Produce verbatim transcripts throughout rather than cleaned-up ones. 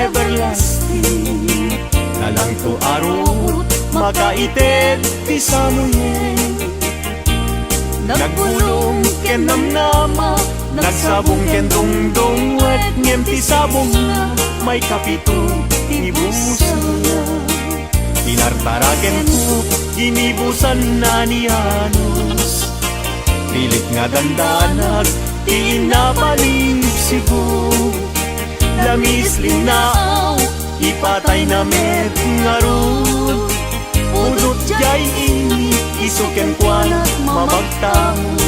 everlasting. Nalangto a ruot, makaited ti samuyen. Nagbulong ken namnama, nagsabong ken dungdungwet, ngem ti sabongna, maikapito ti busangna. Tinartara kenko, ginibusanna ni Janos. Pilit nga dandanag ti inna palibsibo. Lamis, linnaaw, ipatayna met ngarud. Pudot diay init, isu kenkuana mamagtangod.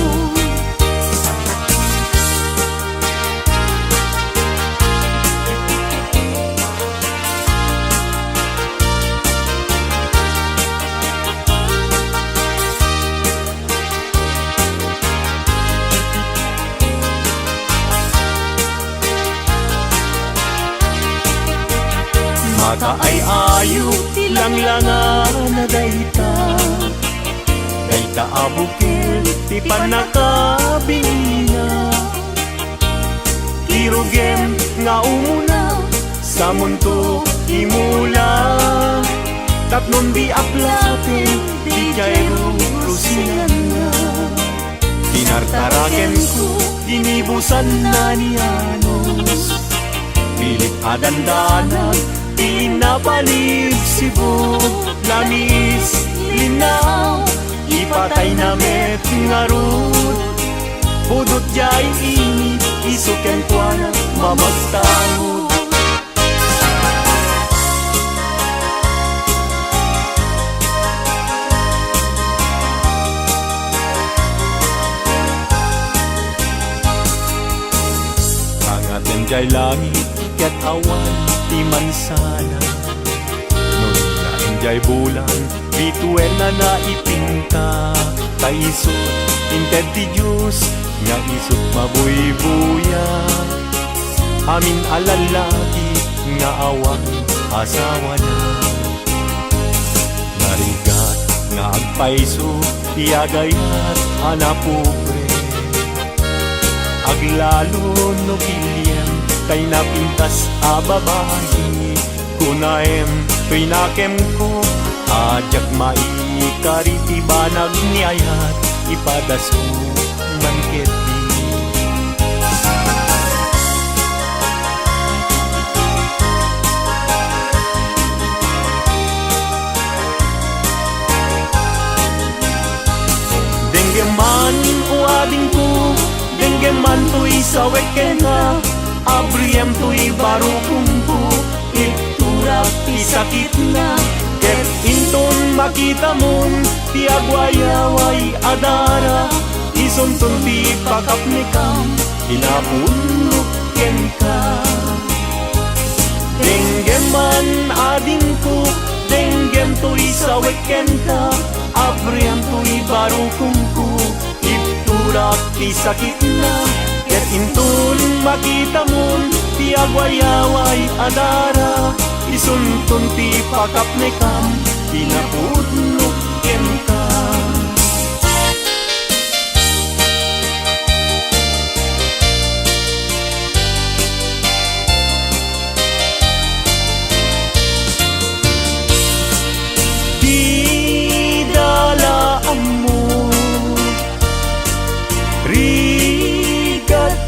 Makaay-ayo ti langlangana dayta. Dayta a bukel ti pannakabinina. Kirugem nga umuna, samonto imula. Tapnon di aplaten, di diay rurusianna. Tinartara kenko, ginibusanna ni Janos. Pilit a dandanag ti inna palibsibo. Lamis, linnaaw, ipatayna met ngarud. Pudot diay init, isu kenkuana mamagtangod. Angaten diay langit ket awan ti mansana. No dina endiay bulan, bituenna naipinta. Ta isut inted ti Dios nga isut mabuybuya. Amin a lallaki nga awan asawana. Narigat nga agpayso ti agayat a napobre. Aglalo no piliem tay napintas a babai. Kunaem toy nakemko a diak maikari ti banag ni ayat, ipadasko man ketdi. Denggem man, o adingko, denggem man toy sawek kenka, abriem toy barukomko, itturak ti sakitna, ket inton makitamon ti agwayaway a dara, isunton ti pakapnekam, inapudnok kenka. Denggem man, adingko, denggem toy sawek kenka, abriem toy barukomko, itturak ti sakitna, ket inton makitamon ti agwayaway a dara, isunton ti pakapnekam, inapudnok kenka. Dida la ammo, rigat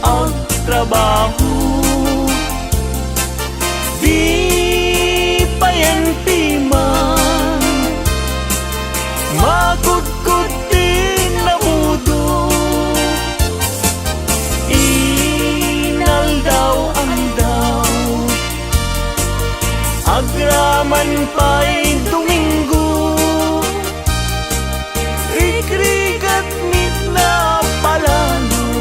agtrabaho. Di payen ti man, makudkod ti namudo. Inaldaw-aldaw, agraman pay Domingo. Rikrigat met napalalo,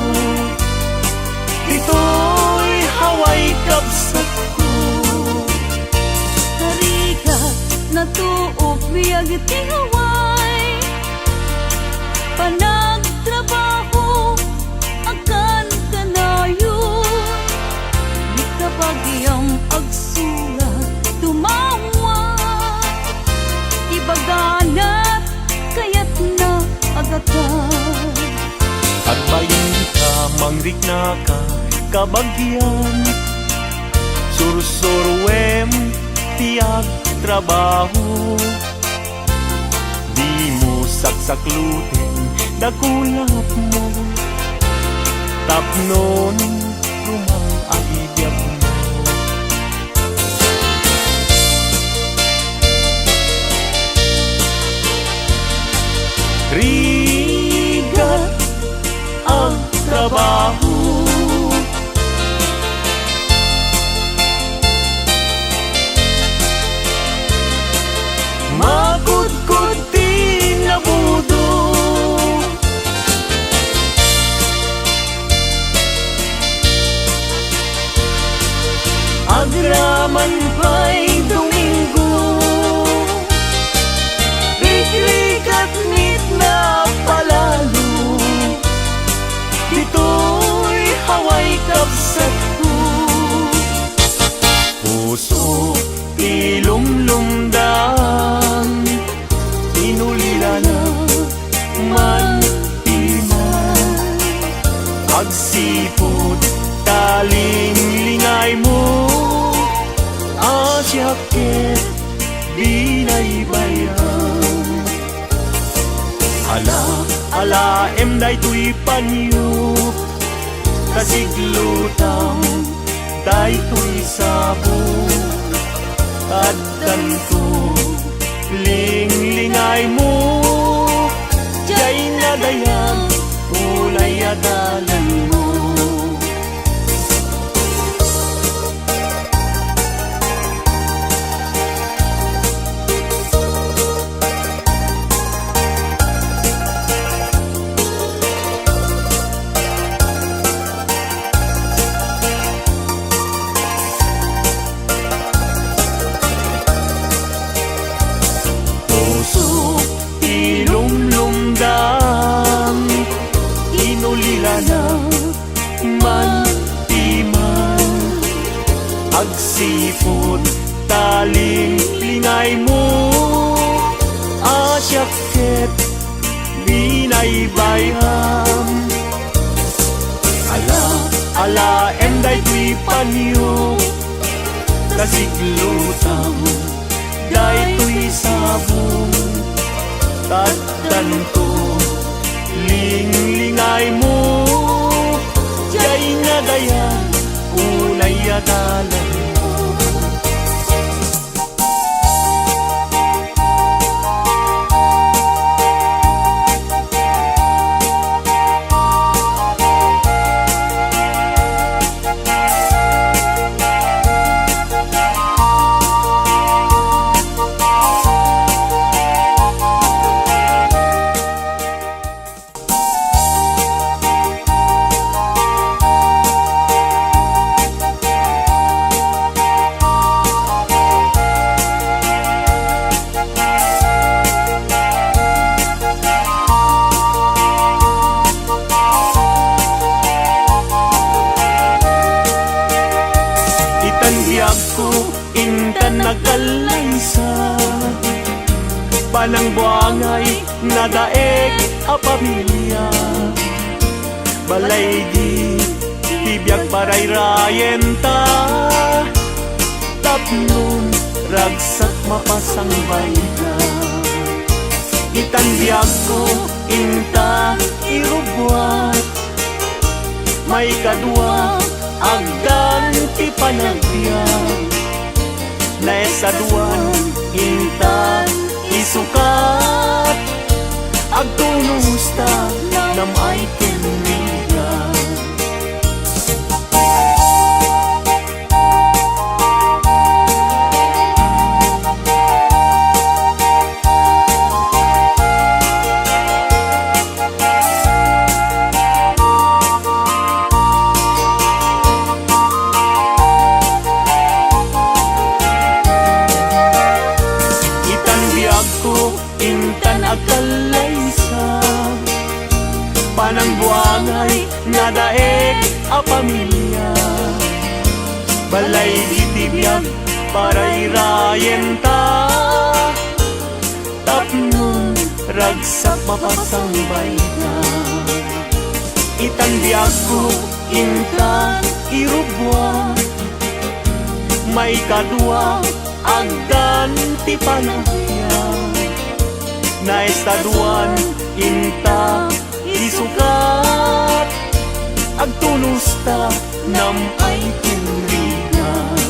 ditoy Hawaii kabsatko. Narigat, natuok biag ti Hawaii, panagtrabaho, agkan kanayon, ni kabagiam agsurat, tumawag, ibagana kayatna a gatad. Agbalinka, mangriknaka, kabagian, Sursuruem ti agtrabaho. Dimo saksakluten dakulapmo. Tapnon rumang-ay biagmo. Rigat agtrabaho. Makudkod ti nabudo. Agraman pay Domingo, rikrikat met napalalo. Ditoy Hawaii, kabsatko, puso ti lumlumdang, inulilana man ti man. Agsipud ta linglingaymo, a siak ket binaybayan. Ala, alaem daytoy panyo, ta siglutam daytoy sabong. Addanto, linglingaymo, diay nadayag, ulay a dalanmo. Puso ti lumlumdang, inulilana man ti man. Agsipud ta linglingaymo, a siak ket binaybayam. Ala, alaem daytoy panyo, ta siglutam daytoy sabong. Addanto, linglingaymo, diay nadayag, ulay a dalanmo. Itan biagko, intan agkallaysa, panangbuangay nadaek a pamilia. Balay di ti biag parayrayenta, tapnon ragsak mapasangbayta. Itan biagko, inta irubbuak. Maikadua, agdan ti panagbiag. Naesaduan, intan isukat. Agtunosta, nam-ay ken rigat. Itan biagko, intan agkallaysa, panangbuangay nadaek a pamilia. Balay iti biag parayrayenta, tapnon ragsak mapasangbayta. Itan biagko, intan irubbuak. Maikadua, agdan ti panagbiag. Naestaduan inta isukat. Agtunosta, nam-ay ti rigat.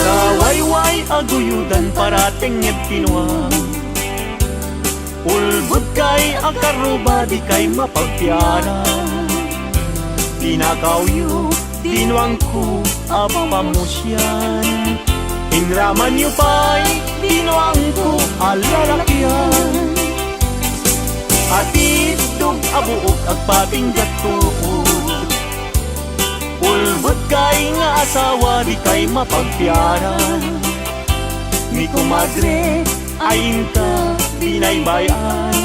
Nawayway a guyodan, paratengnged ti nuam. Ulbodkay a karruba, dikay mapagpiara. Pinakawyo ti nuangko a pamusian. Inramanyo pay ti nuangko a lalakian. Atiddog a buok, agpatingga tuod. Ulbodkay nga asawa, dikay mapagpiara. Ni komadre, ay inta binaybay-an.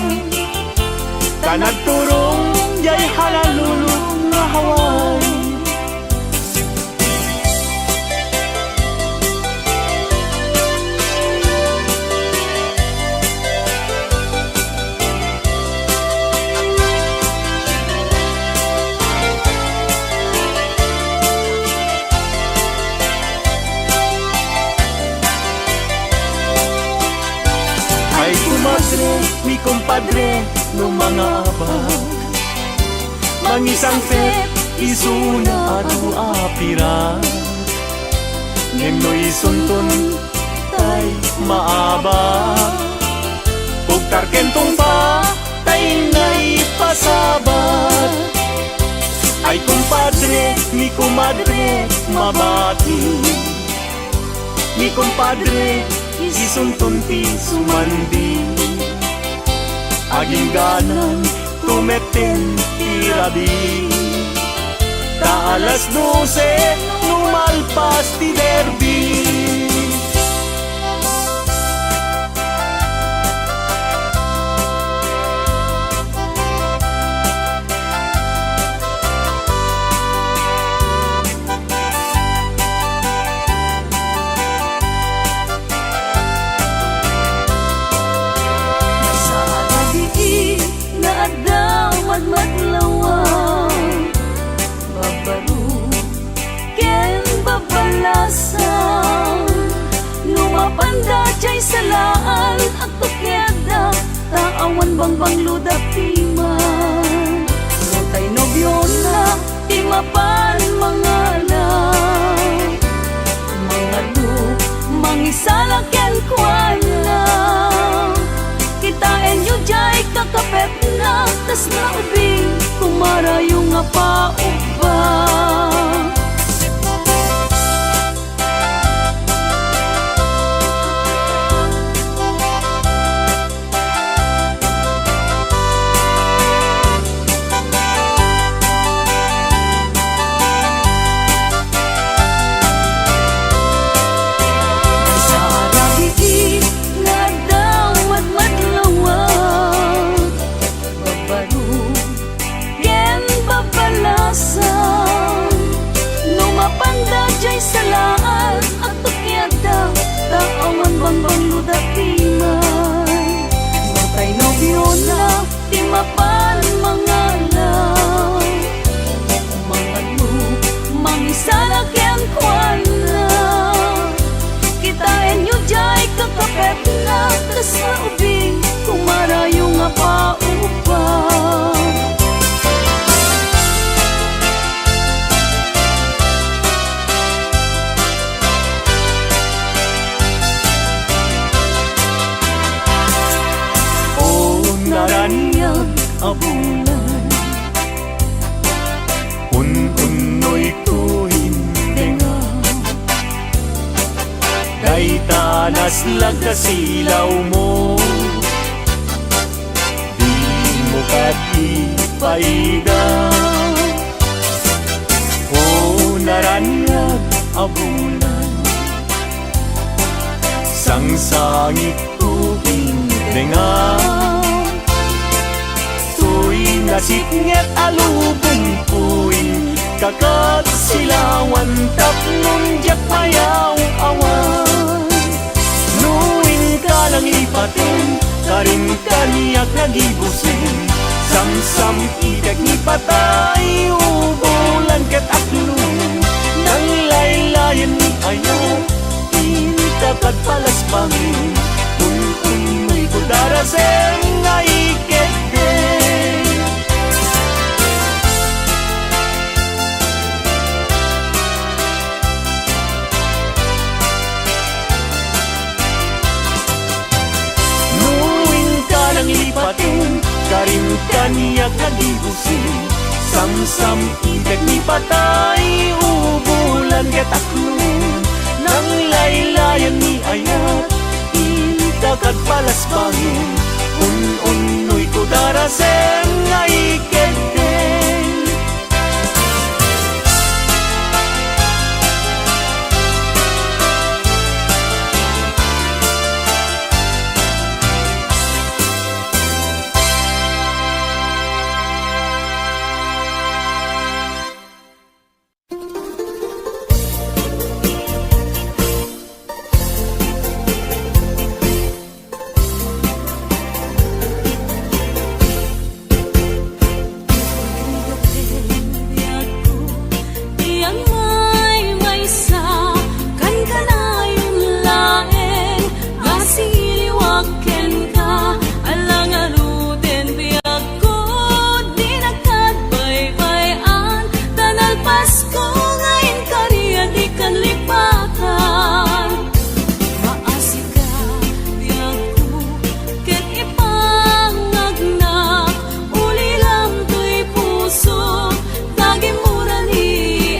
Ta nagturong jay Honolulu nga Hawaii. Ay, komadre, ni kompadre, no mangabak, mangisangpet isuna adu a pirak. Ngem no isunton tay maabak, ugtarken tungpa tay naipasabat. Ay, kompadre, ni komadre, mabati. Ni kompadre, isunton ti sumandi. Agingganan tumetten ti rabi. Ta alas dose no malpas ti derby. Saan a diin nga adda madmadlawan, babaro ken babalasan. No mapanda jay salaan, agtukiadda, ta awan bangbangloda ti man. No tay nobiona ti mapan mangala, mangadu, mangisala kenkuana. Kitaenyo jay kakapetna, kasla ubing, kumarayo nga paubba. Saan a diin nga adda madmadlawan, babaro ken babalasan. No mapanda jay salaan, agtukiadda, ta awan bangbangloda ti man. No tay nobiona ti mapan mangala, mangadu, mangisala kenkuana. Kitaenyo jay kakapetna, kasla ubing, kumarayo nga paubba. O naraniag a bulan, un-unnoyko intengam. Dayta naslag a silawmo, dimo kadi paida. O naraniag a bulan, sangsangitko intengam. Nga, toy nasipnget a lubongko, inka ket silawan tapno diak mayaw-awan. No inka nanglipaten, karim kaniak nga gibusen, samsam-itek ni patay, ubolan ket aklon, nanglaylayen ni ayat, inka ket palasbangen, un-unnoyko darasem nga iketdem. No inka nanglipaten, karim kaniak nga gibusen, samsam-itek ni patay, ubolan ket aklon, nanglaylayen ni ayat, inka ket palasbangen, un-unnoyko darasem nga iketdem. Ko, dinak agbaybay-an, ta nalpasko nga inkari a dikan lipatan. Maasika, biagko, ket ipangagnak, ulilam toy puso, ta gimmura ni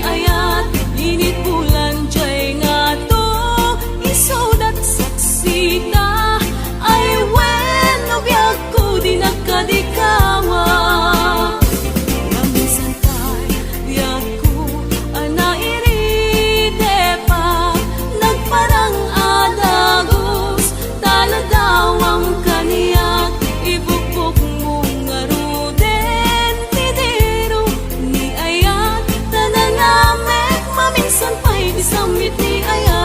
ayat, init bulan jay ngato, isudat saksita, ay wenno biag ko, dinak kadi kawa. Naminsan pay, biagko a nairidepak, nagparang a dagus, ta ladawam kaniak, ibukbokmo ngaruden ti diro ni ayat, ta nanamek, maminsan pay ti sammit ni ayat.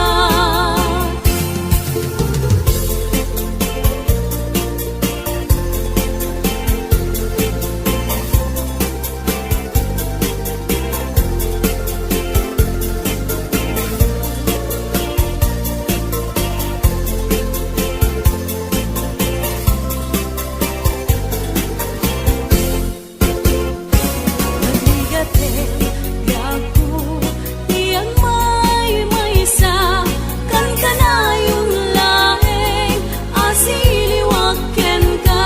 Nagrigat, biagko, ti agmaymaysa, kankanayon laeng a siliwak kenka,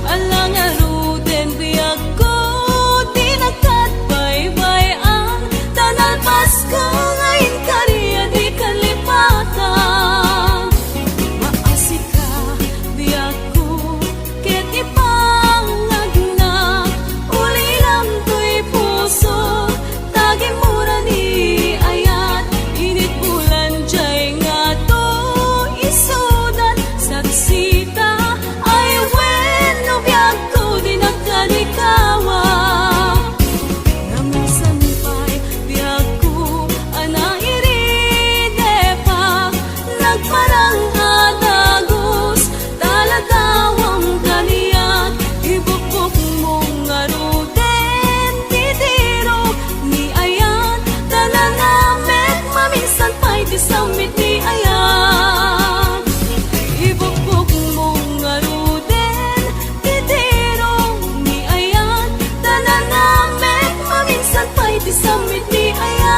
ala ngaruden, biagko, dinak agbaybay-an, ta nalpasko nga inkari a dikan lipatan. Maasika, biagko, ket ipangagnak, ulilam toy puso, ta gimmura ni ayat, init bulan jay ngato, isudat saksita, ay wenno biagko, dinak kadi kawa. Naminsan pay, biagko a nairidepak, nagparang a dagus, ta ladawam kaniak, ibukbokmo ngaruden ti diro ni ayat, ta nanamek, maminsan pay ti sammit ni ayat. Ibukbokmo ngaruden ti diro ni ayat, ta nanamek, maminsan pay ti sammit ni ayat.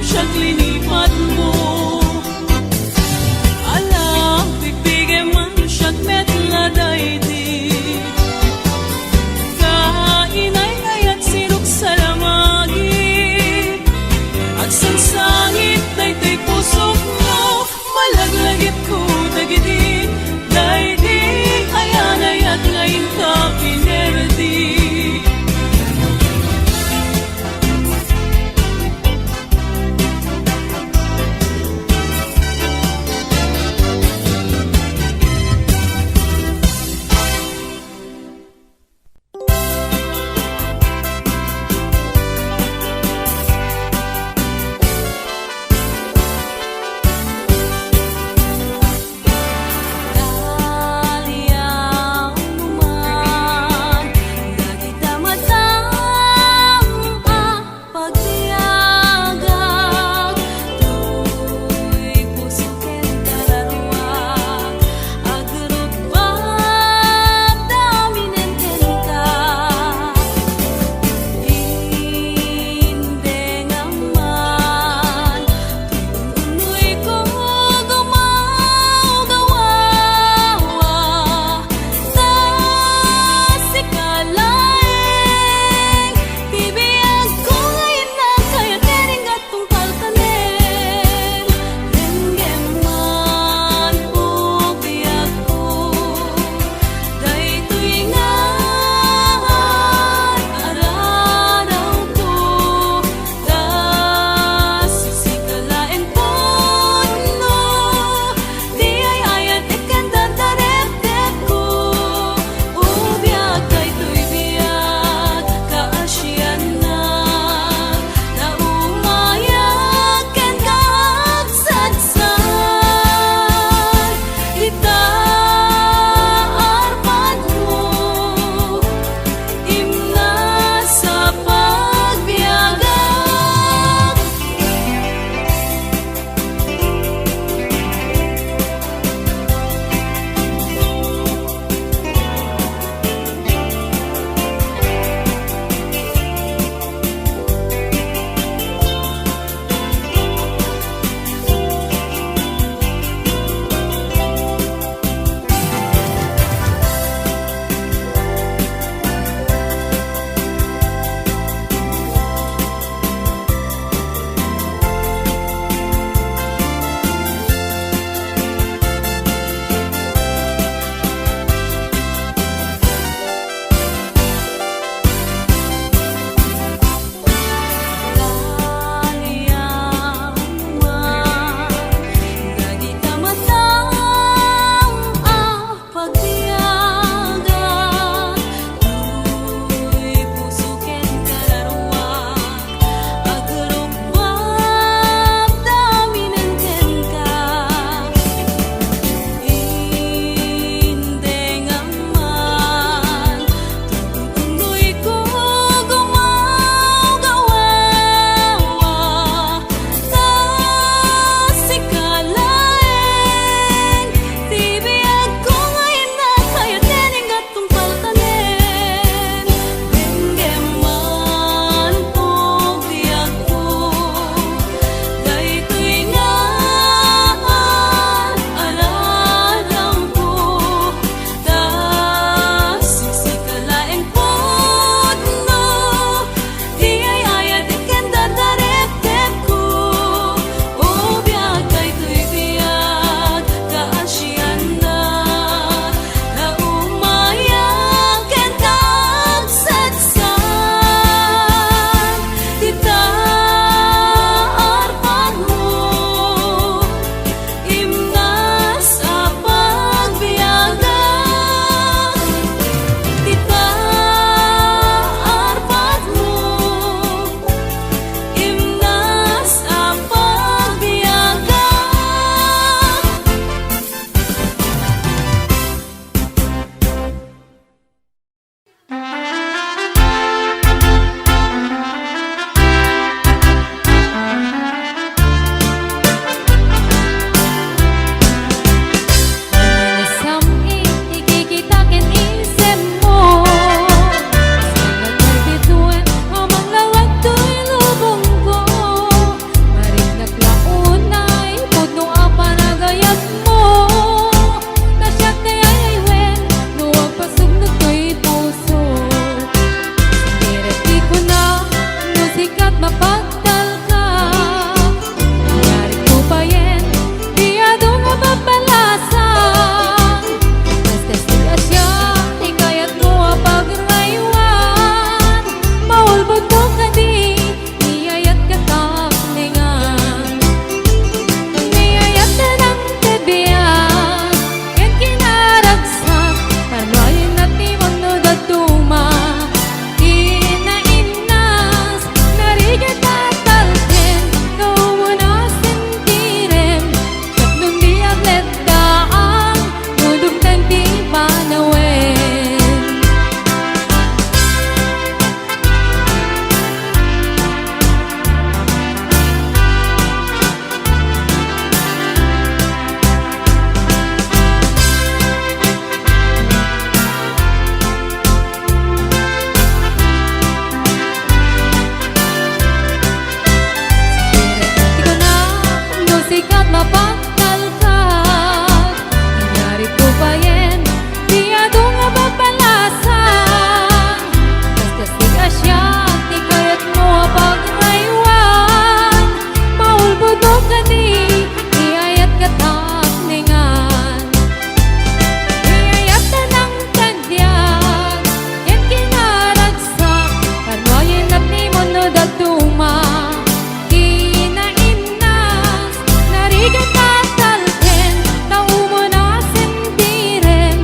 siak linipatmo. Ala, pigbigem man siak met nga daydi. Kainay ayat sinuk salamagi. Agsangsangit daytoy pusokno, malaglagipko dagidi. Daydi ayan ayat nga inka pinerdi. Pagtalkak, inyari ko payen, ti adu nga babalasan. Kaskas ti asiak, ti kayatmo a pagraywan. Maulbodok kadi, ti ayat katapningan. Ti ayat a nangtagdiag, ket kinaragsak, parno a yinapnimon no dadduma. Kinainnas, narigat a talken, ta umuna sentiren,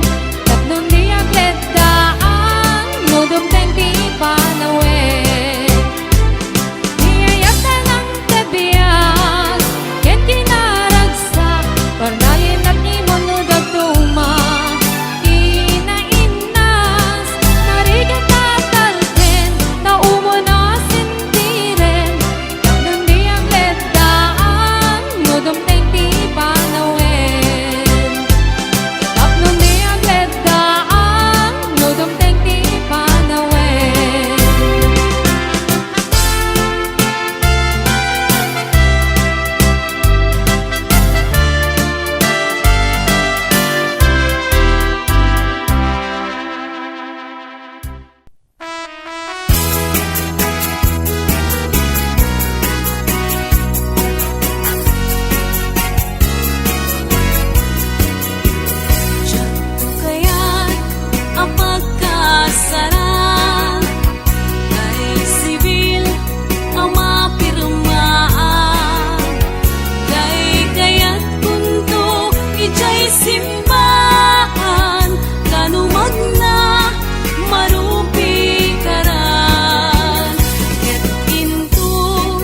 tapno di agleddaan, no dumteng ti panawen. Ti ayat a nangtagdiag, ken kinaragsak, parno a yinapnimon no dadduma. Kinainnas, narigat a talken, ta umuna sentiren, tapno di agleddaan, no dumteng ti panawen. Tapno di agleddaan, no dumteng ti panawen. Diak kayat a pagkasara, tay sibil a mapirmaan, tay kayatkonto idiay simbahan, ta no magna, marupikaran, ket inton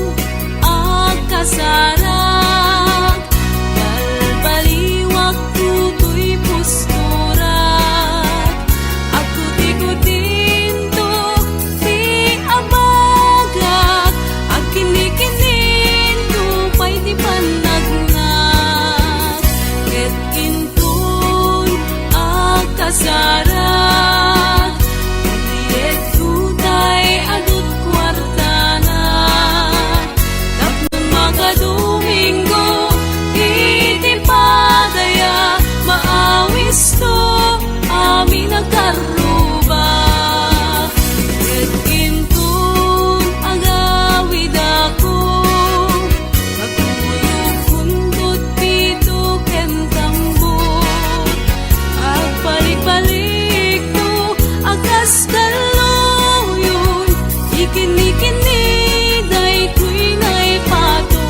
agkasarak, balbaliwak toy puskorak, agkutikutinto ti abagak, agkinnikinninto pay ti pannagnak, ket inton agkasarak, iliedko tay adut kuartana. Tapno makadomingo iti padaya, maawisto amin a karruba. Ket inton agawidakon, agkuyogkonto pito ken tambor. Agbalikbalikto a kas kalluyon, ikinnikinni daytoy naipato.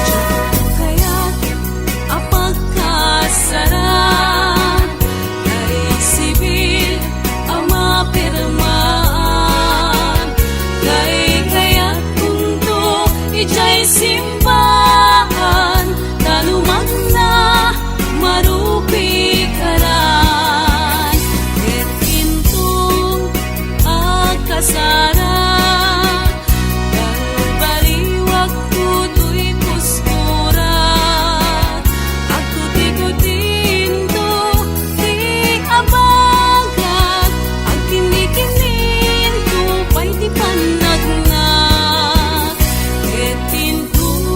Diak kayat a pagkasara, tay sibil a mapirmaan, tay kayatkonto idiay simbahan, ta no magna, marupikaran, ket inton agkasara, balbaliwakto toy puskorak, agkutikutinto ti abagak, agkinnikinninto pay ti pannagnak, ket inton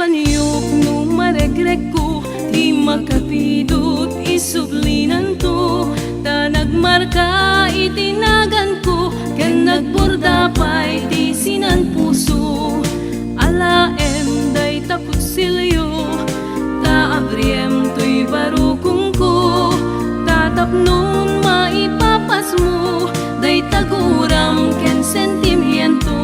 Paniok no maregregko, ti makapidut isublinanto, ta nagmarka iti naganko, ken nagburda pay ti sinanpuso. Alaem dayta kutsilio, ta abriem toy barukongko, ta tapnon maipapasmo dayta guram ken sentimiento.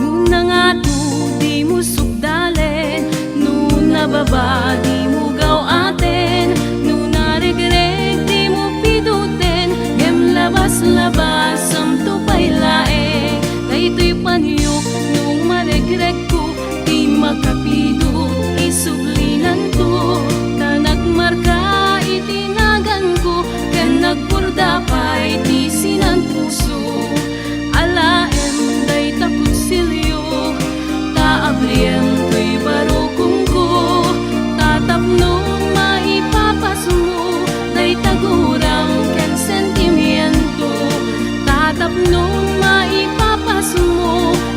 No nangato, dimo sukdalen, no nababa, dimo gaw-aten, no naregreg, dimo piduten, ngem labas-labasamto pay laeng. Daytoy paniok no maregregko, ti makapidut isublinanto, ta nagmarka iti naganko, ken nagburda pay ti sinanpuso. Alaem dayta kutsilio, ta abriem toy barukongko, ta tapno maipapasmo dayta guram ken sentimiento, ta tapno maipapasmo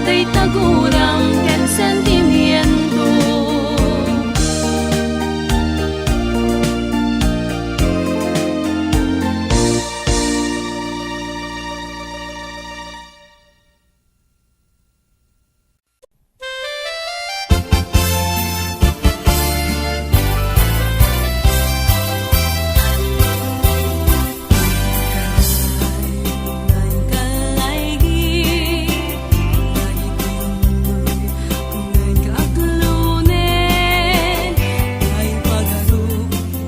dayta guram ken sentimiento.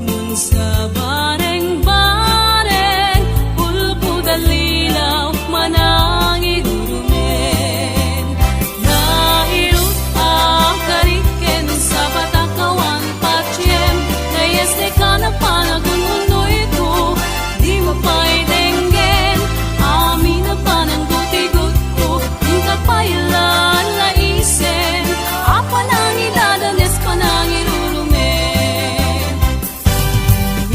Munsa bareng-bareng, ulpod a lilaw, manangirurumen. Nairut a karik ken sapat a kawan patiem, nayesnek a napanagun-unoyko, dimo pay denggen, amin a pananggutigutko, inka pay lalaisen, a panangidadanes, panangirurumen.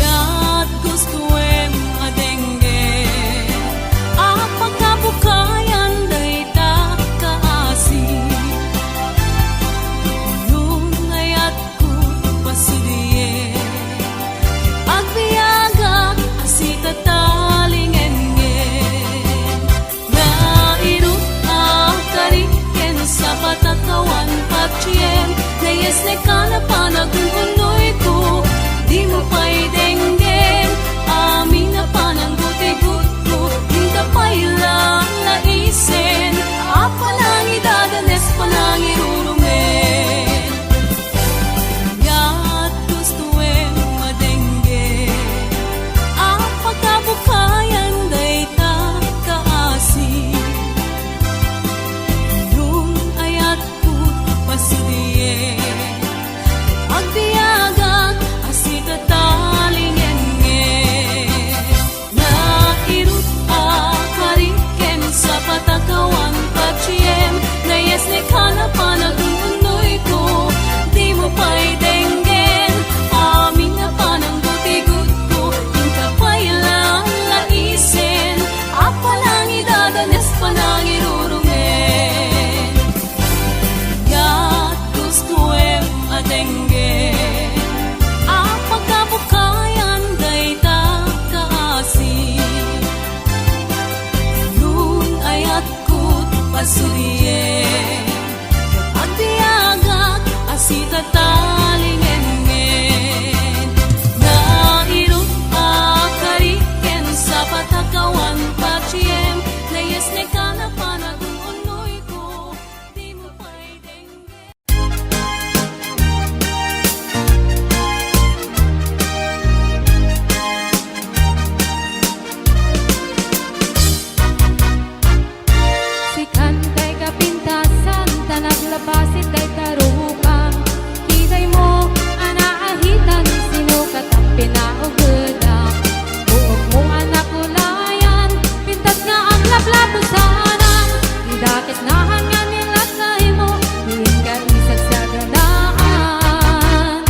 Yat gustoem a denggen, a pakabukayan dayta kaasi. Nunayatko pasudien, agbiagak a sitatalingengen. Nairut a karik ken sapat a kawan patiem, nayesnek a napanagun-unoyko, dimo pay denggen, amin a pananggutigutko, inka pay lalaisen, a panangidadanes, panangirurumen. Yat gustoem a denggen, a pakabukayan dayta kaasi. Nunayatko pasudien, agbiagak a sitatalingengen. Nairut a karik ken sapat a kawan patiem, nayesnek a napanagun-unoyko, dimo pay denggen, amin a pananggutigutko, inka pay lalaisen, a panangidadanes, panangirurumen. Yat gustoem a denggen, a pakabukayan dayta kaasi. Nunayatko pasudien, agbiagak a sitatalingengen. Nairut a karik ken sapat a kawan patiem, nayesnek a napanagun-unoyko, dimo pay denggen. Sikan tay kapintasan, ta naglabasit tay karukam. Kidaymo a naahitan, sino kat a pinaugedam? Buokmo a nakulayan, pintas nga aglaplapusanam. Ti dakes nahan nga nilatnaymo, diin ka isagsaganaan.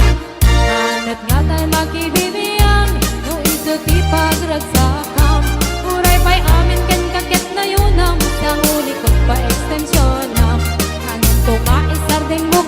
Anat nga tay makibibiag no isu ti pagragsakam. Uray pay amin ken kaketnayonam, sangulikot pa ekstensionam. Ngem koma isardengmo